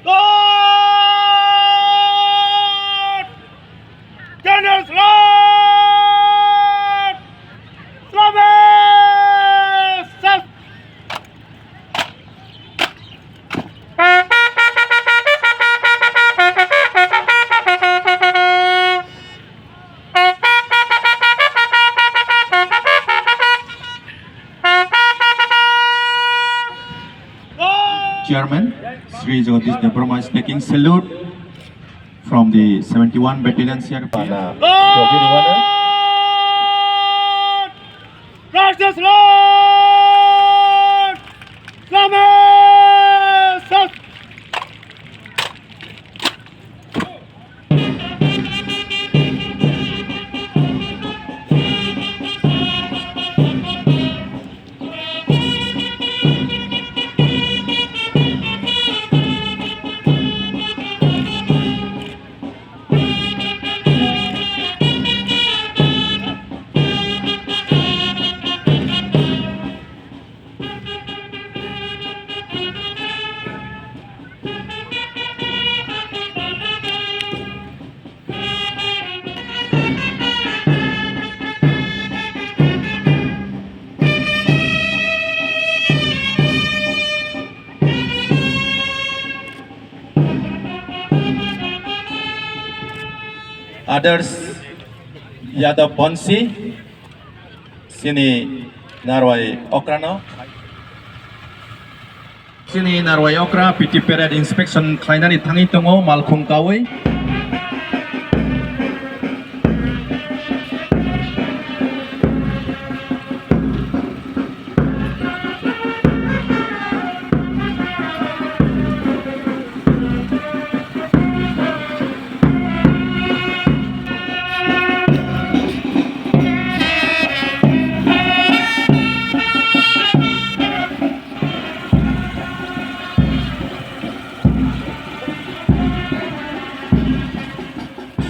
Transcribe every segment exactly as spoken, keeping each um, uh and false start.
Lord! General Lord! Slaves! Chairman Shri Jagadish Debbarma is taking salute from the seventy-one Battalion C R P F. Pana Jogi Rwana. Lord! Righteous Lord! Slaves! Others, Yadav Bansi, chini narwai okrano. Chini narwai okra P T parade inspection khlainani thangwi tongo malkhung kaui.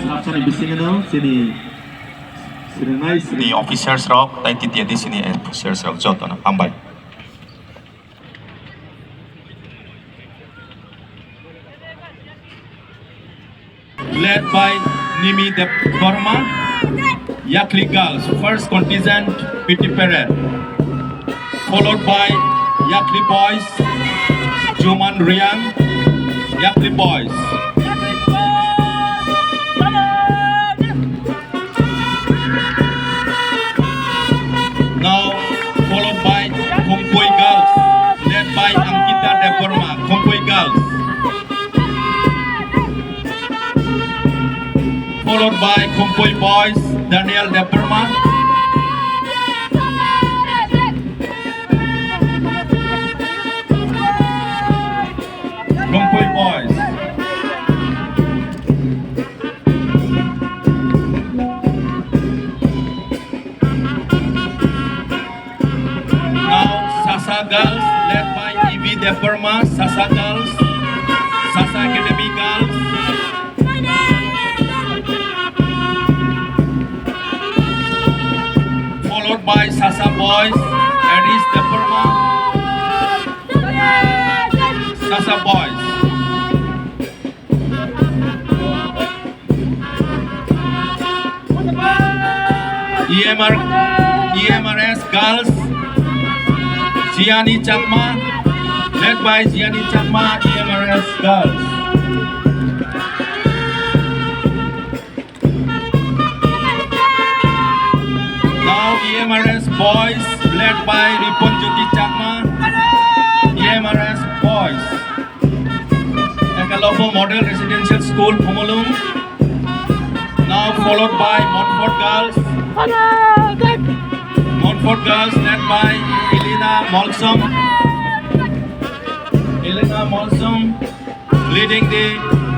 Salsani bisingo chini srinai sri- Ni officers rok, tei T T A D C ni officers rok jotono hambai. Led by Nimi Debbarma, Yakli Girls, first contingent P T parade, followed by Yakli Boys, Juman Riang, Yakli Boys. Now followed by Khumpui Girls, led by Ankita Debbarma, Khumpui Girls. Followed by Khumpui Boys, Daniel Debbarma. Khumpui Boys. Now Sasa Girls, led by Ivi Debbarma, Sasa Girls, Sasa Academy Girls. Followed by Sasa Boys, Aris Debbarma, Sasa Boys. E M R, E M R S Girls, Jiani Chakma, led by Jiani Chakma, E M R S Girls. Now E M R S Boys, led by Ripon Jyoti Chakma, E M R S Boys. Ekalobo Model Residential School, Phomolung. Now followed by Montfort Girls. Montfort Girls led by Elena Molsom. Elena Molsom leading the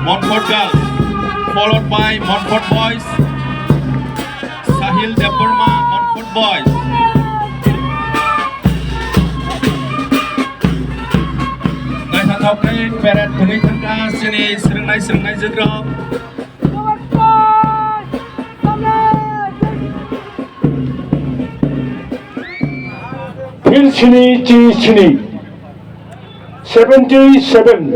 Montfort Girls. Followed by Montfort Boys. Sahil Debbarma, Montfort Boys. Naithathok khe parade thwngwi thangkha chini swrwngnai swrwngnai jwkrok. Phil sini chi sini. Seventy seven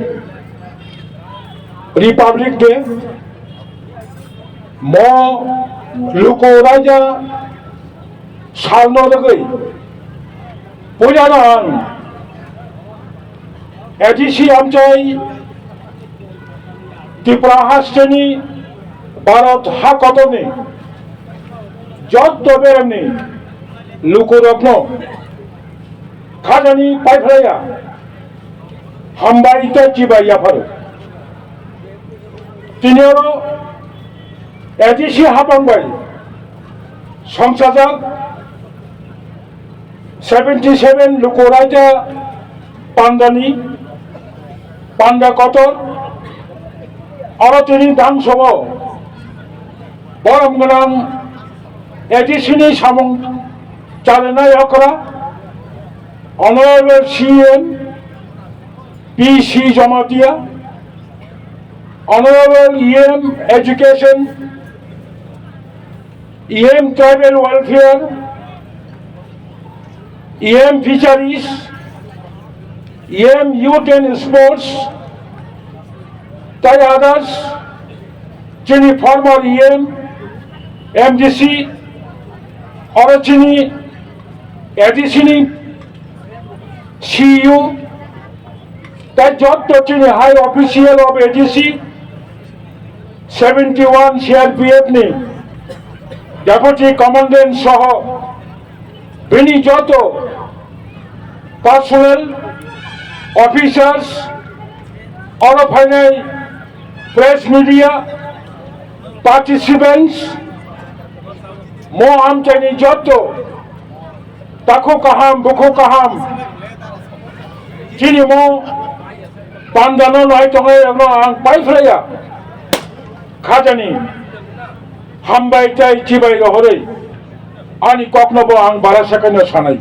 Republic Day, mo luku raida salno rwgwi puilano ang A D C amchai Tripura hasteni Bharat ha kotorni jotto beremni lukurokno khajani paiphlaiya hambai tei chibai yapharo. Tini oro A D C hapang bai songchajak seventy seven luku raida pandani panda kotor oro tini dangsogo borom gwnang A D C ni samung chalinai okra Honorable C M P C Jamatia, Honorable E M Education, E M Tribal Welfare, E M Fisheries, E M Youth and Sports, tei others, chini former E M, M D C, oro chini A D C ni C E O, tei jotto chini high official of A D C, seventy one C R P F ni Deputy Commandant soho bini joto personnel, officers, oro phainai press media, participants, mo amchaini joto takhuk kaham, bukhuk kaham, chini mo pandano nai tongnai rokno ang paiphlaiya khajani hambai tei chibai rohorwi ani kokno bo ang bara sekono sanai.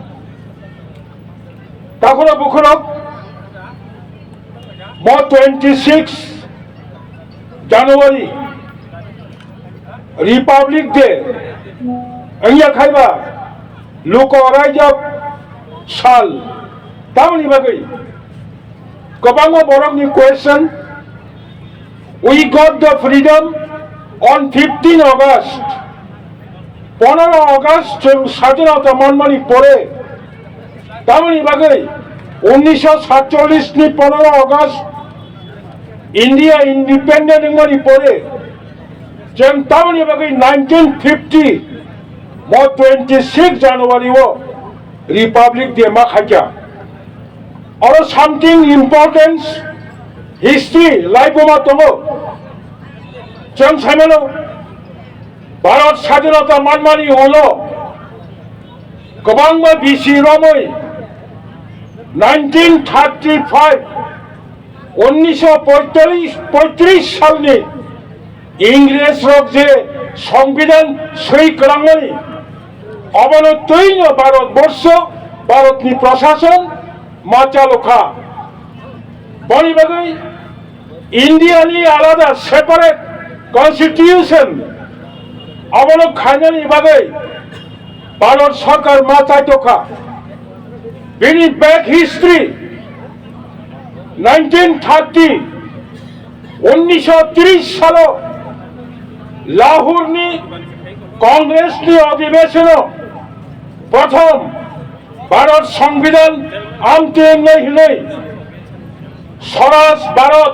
Takhoro bukhorok mo twenty six January Republic Day wngya khaiba luku raida sal tamoni bagwi kwbangma borokni question, we got the freedom on fifteen August. Pondro August chwng sadinota manmani pore, tamoni bagwi unnisho satchollish ni pondro August India independent wngmani pore, chwng tamoni bagwi nineteen fifty mo twenty six January o Republic Day ma khaikha. Oro something important history laibuma tongo. Chwng saimano Bharat sadinota manmani ulo kwbangma bisi romwi nineteen thirty five, unnisho poitris, poitris salni Ingres rok je Songbidan swi kwrangmani, obono twino Bharat borsho, Bharatni prashason ma chalokha. Boni bagwi India ni alada separate constitution obono khainani bagwi Bharat sarkar ma chaitokha. Bini back history nineteen thirty, unnisho tris salo Lahore ni Congress ni adhibeshon o prothom Bharat Songbidan amtwi wngnai hwnwi Swaraj Bharat,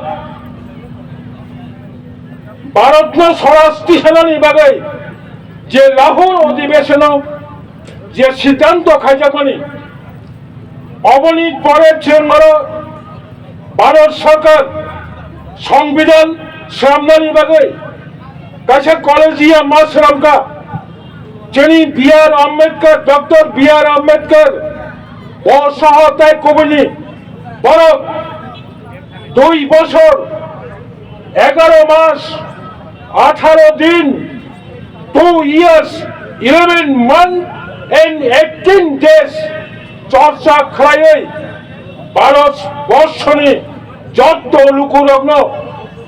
Bharatno Swaraj tisanani bagwi je Lahore adhibeshon o je siddhanto khaijakmani, oboni pore chwng oro Bharat Sarkar Songbidan swnamnani bagwi kaisa collegium ma swnamkha. Chini B R Ambedkar, Doctor B R Ambedkar, bo soho tai kubuni borok dui bosor, egaro mas, atharo din, two years, eleven month and eighteen days chorcha khlaiwi Bharat borshoni jotto lukurokno,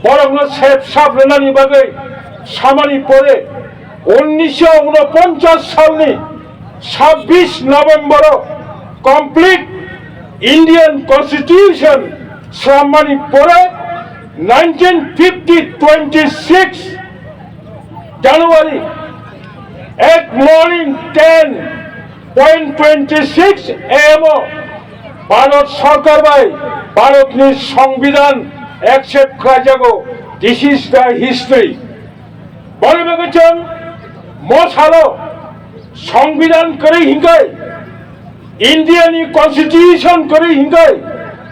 borokno sep sap rwnani bagwi samani pore unnisho unoponchas salni sabbish November o complete Indian Constitution srammani pore nineteen fifty twenty-six January at morning ten point twenty-six A M o Bharat Sarkar bai Bharatni Songbidan accept khlaijago. This is the history. Boni bagwi chwng mo salo Songbidan kwrwi hinkai, India ni Constitution kwrwi hinkai,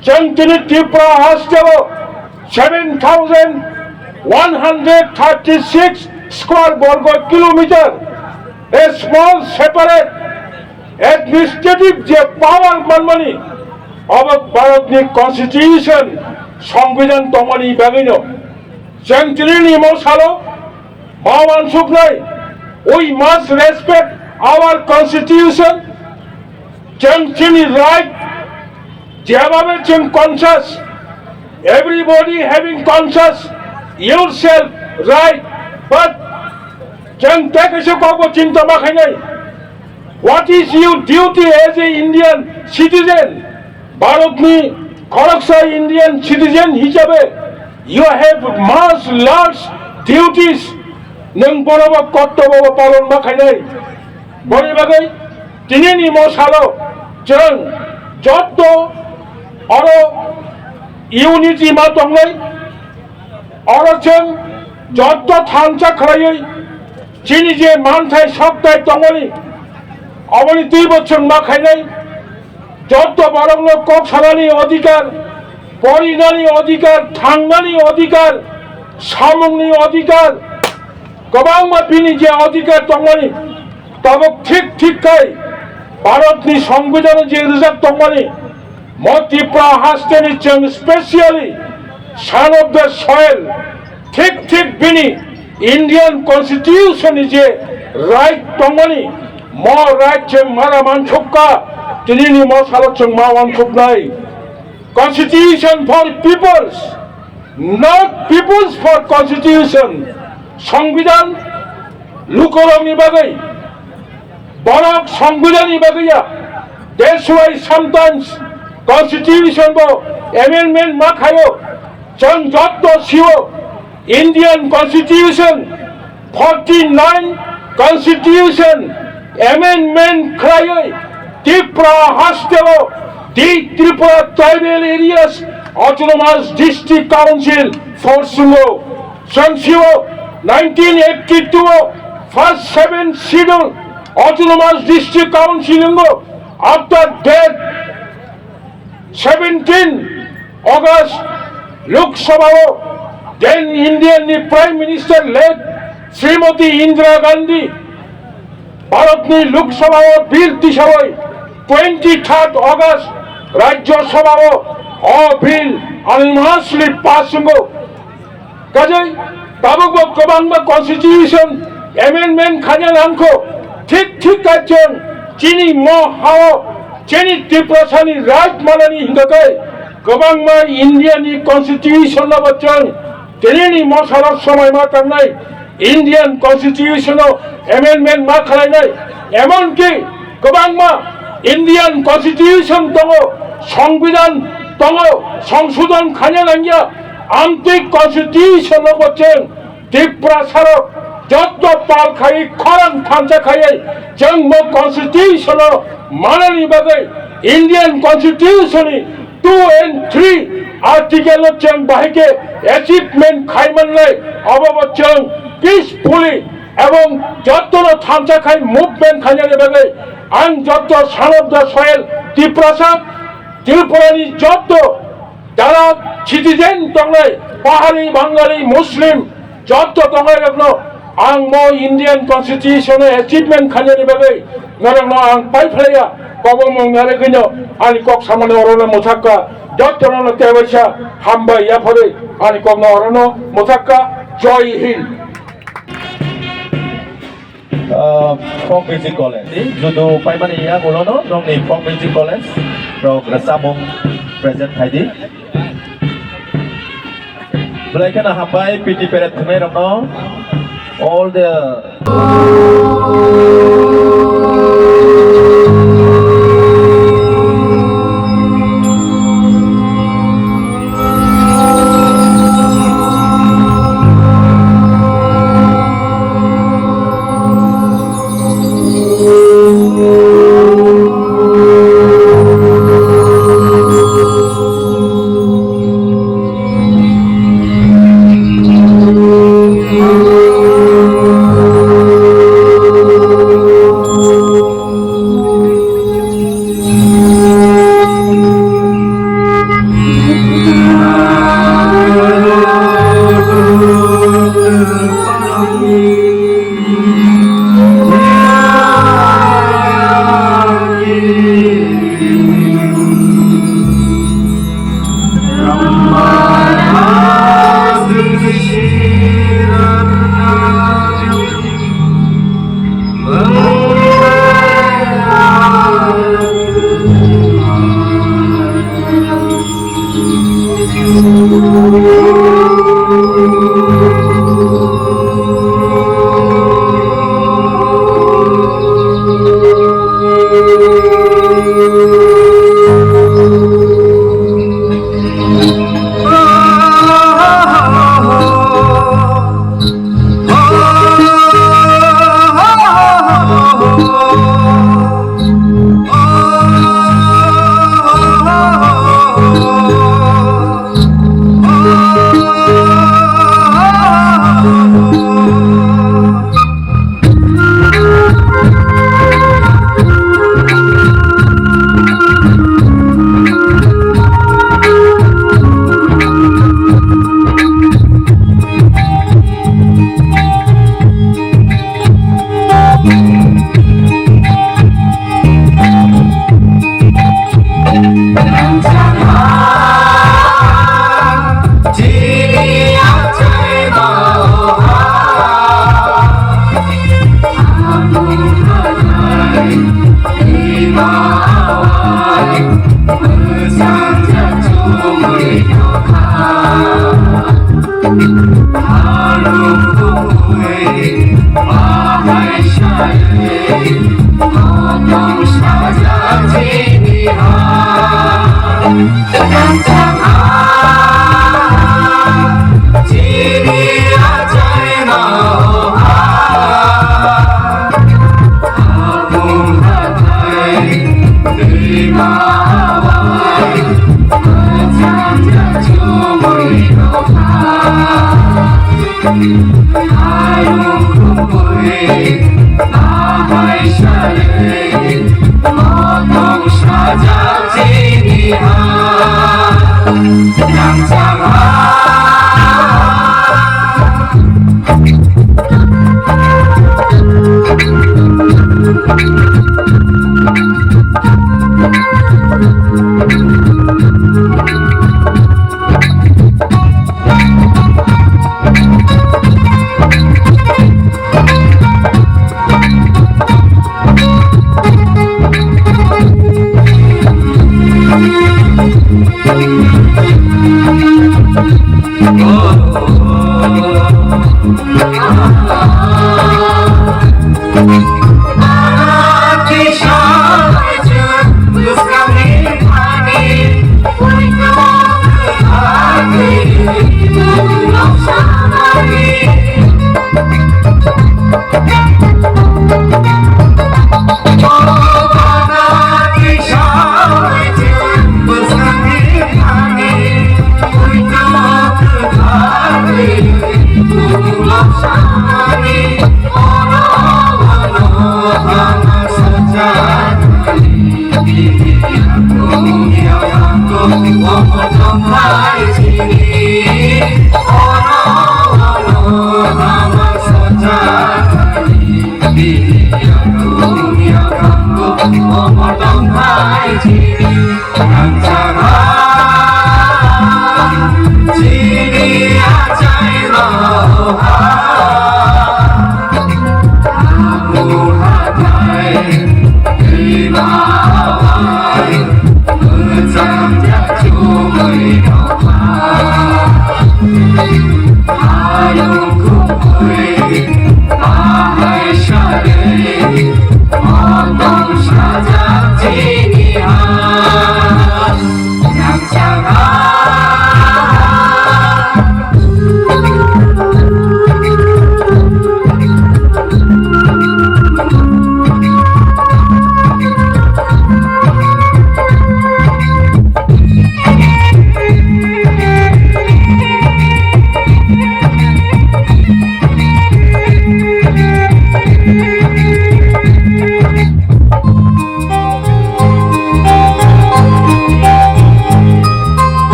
chwng tini Tripura hasteo seven thousand one hundred thirty-six square borgo kilometer, a small separate administrative je power manmani, obo Bharatni Constitution, Songbidan tongmani bagwino. Chwng tini ni mo salo ma wansuknai, we must respect our Constitution. Chwng chini right, jeba be chwng conscious, everybody having conscious yourself right, but chwng tei kaisa kokbo chinta ma khainai. What is your duty as a Indian citizen? Bharatni khoroksa Indian citizen hisabe you have much large duties. Nwng borok bo kortobo bo palon ma khainai. Boni bagwi tinini mo salo chwng jotto oro unity ma tongnai. Oro chwng jotto thansa khlaiwi chini je manthai sokthai tongmani, oboni twibo chwng ma khainai. Jotto borokno kok sanani odhikar, porinani odhikar, thangnani odhikar, samungni odhikar, kwbangma bini je odhikar tongmani, tabuk thik thik khai Bharatni Songbidan je rijak tongmani, mo Tripura hasteni chwng specially son of the soil, thik thik bini Indian Constitution ni je right tongmani, mo right chwng mara mansukha, tinini mo salo chwng ma wansuknai. Constitution for peoples, not peoples for constitution. Songbidan lukurokni bagwi, borok Songbidanni bagwi ya. That's why sometimes Constitution bo amendment ma khaio. Chwng jotto sio Indian Constitution forty-nine Constitution amendment khlaiwi Tripura hasteo the Tripura Tribal Areas Autonomous District Council forsungo. Chwng sio nineteen eighty-two o first seven schedule Autonomous District Council ngo. After that, seventeen August Lok Sabha o then Indian ni Prime Minister late Srimati Indira Gandhi Bharatni Lok Sabha o bill tisawi twenty-third August Rajya Sabha o o bill unanimously pass wngo. Kajai tabukbo kwbangma constitution amendment khaina nangkho. Thik thik kaichwng chini mo hao chini Tiprasani right manani hingakai kwbangma India ni constitution no bo chwng tinini mosalo somai ma tangnai Indian constitution o amendment ma khalainai. Emonki kwbangma Indian constitution tongo, songbidan tongo, songsodon khaina nangya. Amtwi constitution o bo chwng Tiprasarok jotto pal khai khorang thansa khaiwi chwng bo constitution o manani bagwi Indian constitution ni two and three article o chwng bahai khe achievement khai manlai. Obo bo chwng peacefully ebong jottono thansa khai movement khainani bagwi ang jotto son of the soil Tiprasa, Tripurani jotto dara citizen tongnai, Pahari, Bangali, Muslim jotto tongnai rokno ang mo Indian Constitution o achievement khainani bagwi norokno ang pai phlaiya. Kobomung narwgwino ani kok samani orono mwthakka, jottono tebaisa hambai yapharwi ani kokno orono mwthakka. Jai Hind. Ah, folk music college. Judu paimani yagulono nongni folk music college rok rwchapmung present khaidi. Belai kheno hambai P T parade thwngnairokno. All the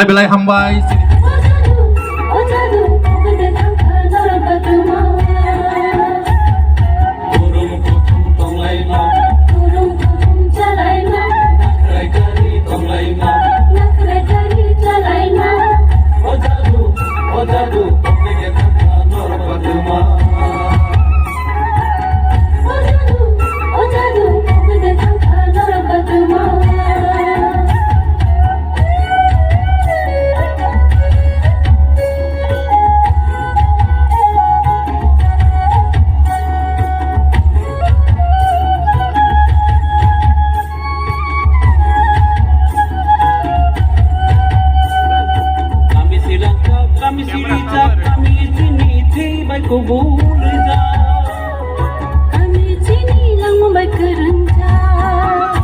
Belai hambai. Kami siri jak, kami siri jak, kami chini thwi bai kubul jak. Kami chini langma bai kwrwngjak.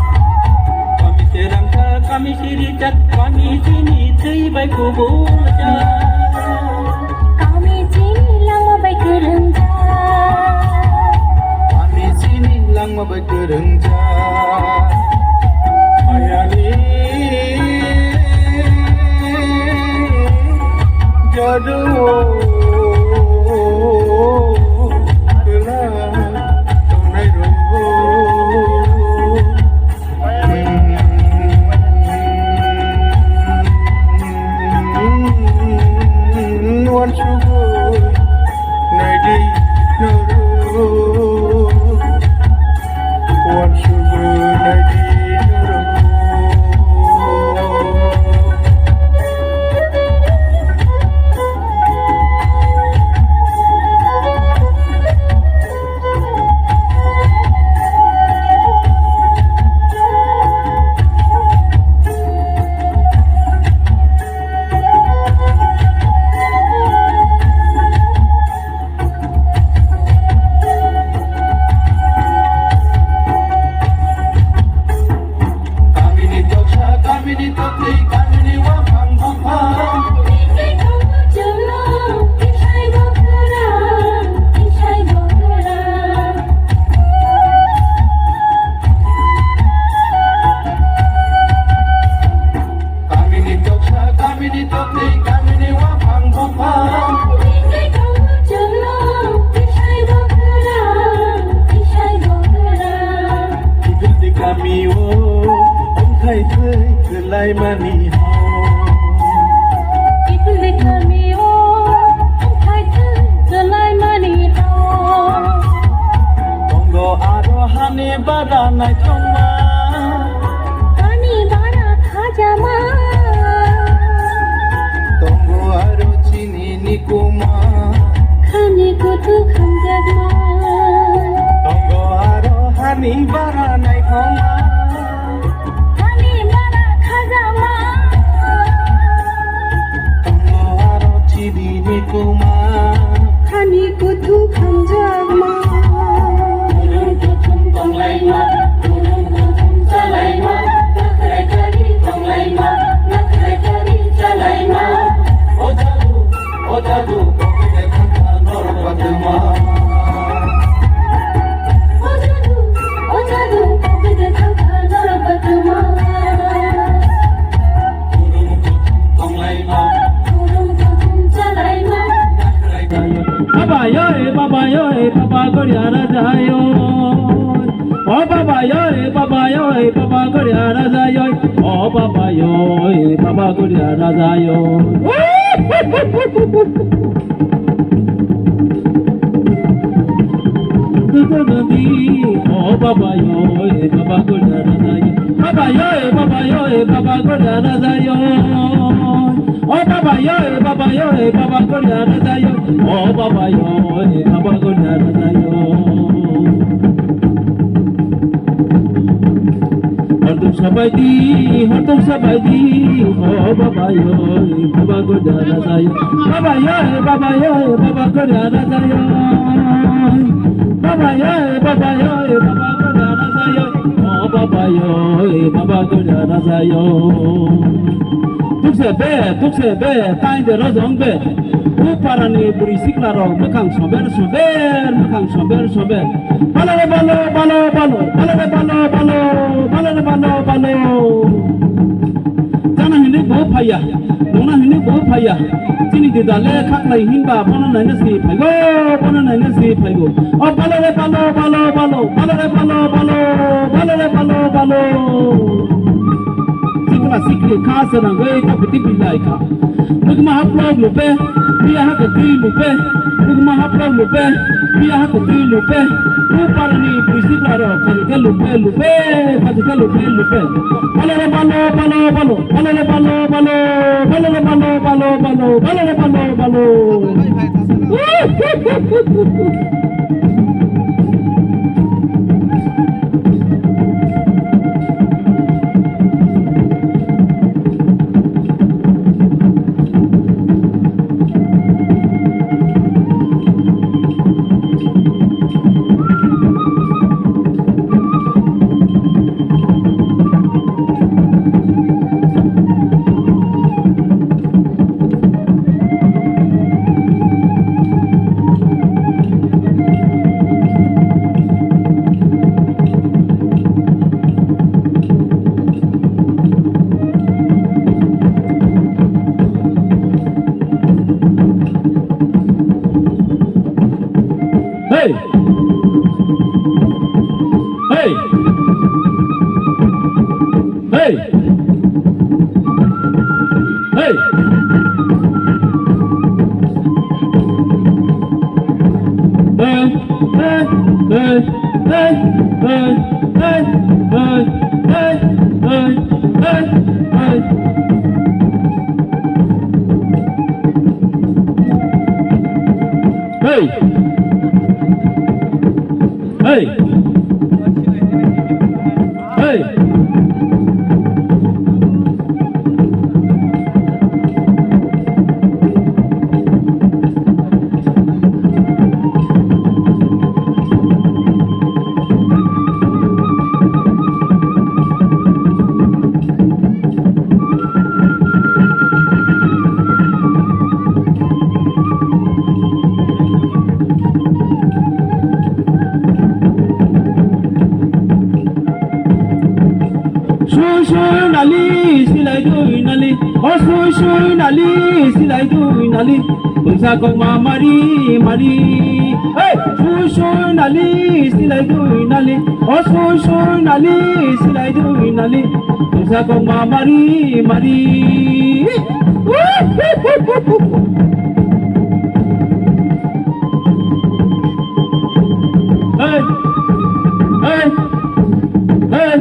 Kami siri jak, kami siri jak, kami chini thwi bai kubul jak. Kami chini langma bai kwrwngjak. Kami chini langma bai kwrwngjak. Ayani jadu tela tongnai rok. Uansugwi naidi norok. Uansugwi naidi norok. Kamini toksa, kamini tokni, kamini waphang buphang. Kamini toksa, kamini tokni, kamini waphang buphang. Kami o, ongkhai thwi kwlai mani hao. Kami o, ongkhai thwi kwlai mani hao. Tongo aro hani bara naithokma. Hani bara khajama. Tongo aro chini nikuma. Khani kutu khamjakma. Tongo aro hani bara naithokma. Hani bara khajama. Tongo aro chini nikuma. Khani kutu khamjakma. Kurung kuthum tonglaima, kurung kuthum chalaima, nakhrai kari tonglaima, nakhrai kari chalaima. O jadu, o jadu, kokide thangkha norok batuma. O jadu, o jadu, kokide thangkha norok batuma. Kurung kuthum tonglaima, kurung kuthum chalaima. Baba yo, eh, baba yo, eh, baba goria raja yo. O baba yo, eh, baba yo, eh, baba goria raja yo. O baba yo, eh, baba goria raja yo. O baba yo, eh, baba goria raja yo. Baba yo, eh, baba yo, eh, baba goria raja yo. O baba yo, eh, baba yo, eh, baba goria raja yo. O baba yo, eh, baba goria raja yo. Hortum sabai di, hortum sabai di, o baba yo, eh, baba goria raja yo. Baba yo, eh, baba yo, eh, baba goria raja yo. Baba yo, eh, baba yo, eh, baba goria raja yo. O baba yo, eh, baba goria raja yo. Tukse be, tukse be, tainde rojong be. O parani bwrwi sikla rok mwkhang sober sober, mwkhang sober sober. Balo re balo, balo, balo, balo re balo, balo, balo re balo, balo. Jana hinwi Bo phaiya, nona hini bo phaiya. Chini dida le khaklai hinba bono naina si phaibo, bono naina si phaibo. O balo re balo, balo, balo, balo re balo, balo, balo re balo, balo. Sikla sikli kha sanang oi ta kuti bilai kha. Nugma haplog lupe, biya ha kati lupe. Nugma haplog lupe, biya ha kati lupe. Uparni bisi klaro, kharike lupe, lupe, kharike lupe, lupe. Balo re balo, balo, balo, balo re balo, balo, balo re balo, balo, balo, balo re balo, balo. Hey! Hey! Hey! Hey! Hey! Hey! Hey! Sui sui nali, silai dui nali, o sui sui nali, silai dui nali. Bwsa kokma mari mari, hey! Sui sui nali, silai dui nali, o sui sui nali, silai dui nali. Bwsa kokma mari mari. Hey! Hey! Hey!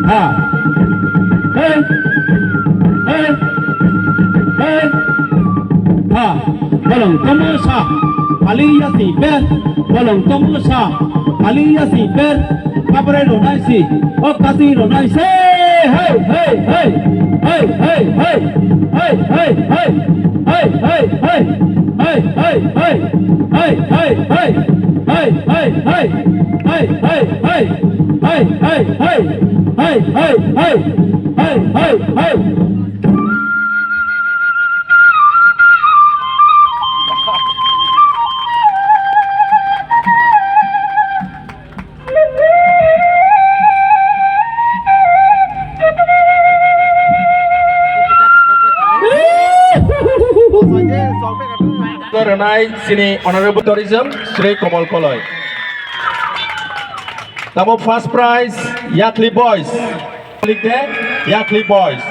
Ha! Hey! Hey! Hey! Ha! Bolong tomo sa, pali ya si ber. Bolong tomo sa, pali ya si ber. Kabre ronai si, o kasi ronai se. Hey, hey, hey. Hey, hey, hey. Hey, hey, hey. Hey, hey, hey. Hey, hey, hey. Hey, hey, hey. Hey, hey, hey. Hey, hey, hey. Hey, hey, hey. Hey, hey, hey. Hey, hey, hey. Rwnai chini Honorable Tourism Shri Komol Koloi. Tamo first prize Yakli Boys. Yakli Boys.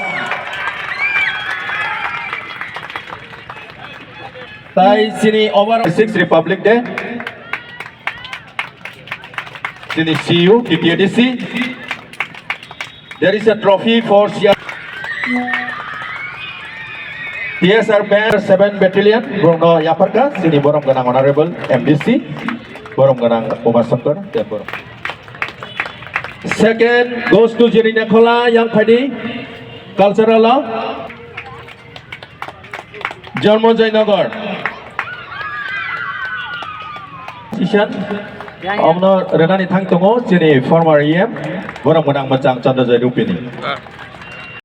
Tai chini over six Republic Day. Chini C U, T T A D C. There is a trophy for C R. T S R Band seven Battalion, borokno yapharkha, chini borom gwnang Honorable M D C, borom gwnang Uma Shankar, Deb borom. Second goes to Jini Nekhola, Yang Phaidi, Cultural. Jormo Joynagar. Sishan. Omno rwnani thang tongo chini former E M, borom gwnang mwchang Chandra Joy Rupini.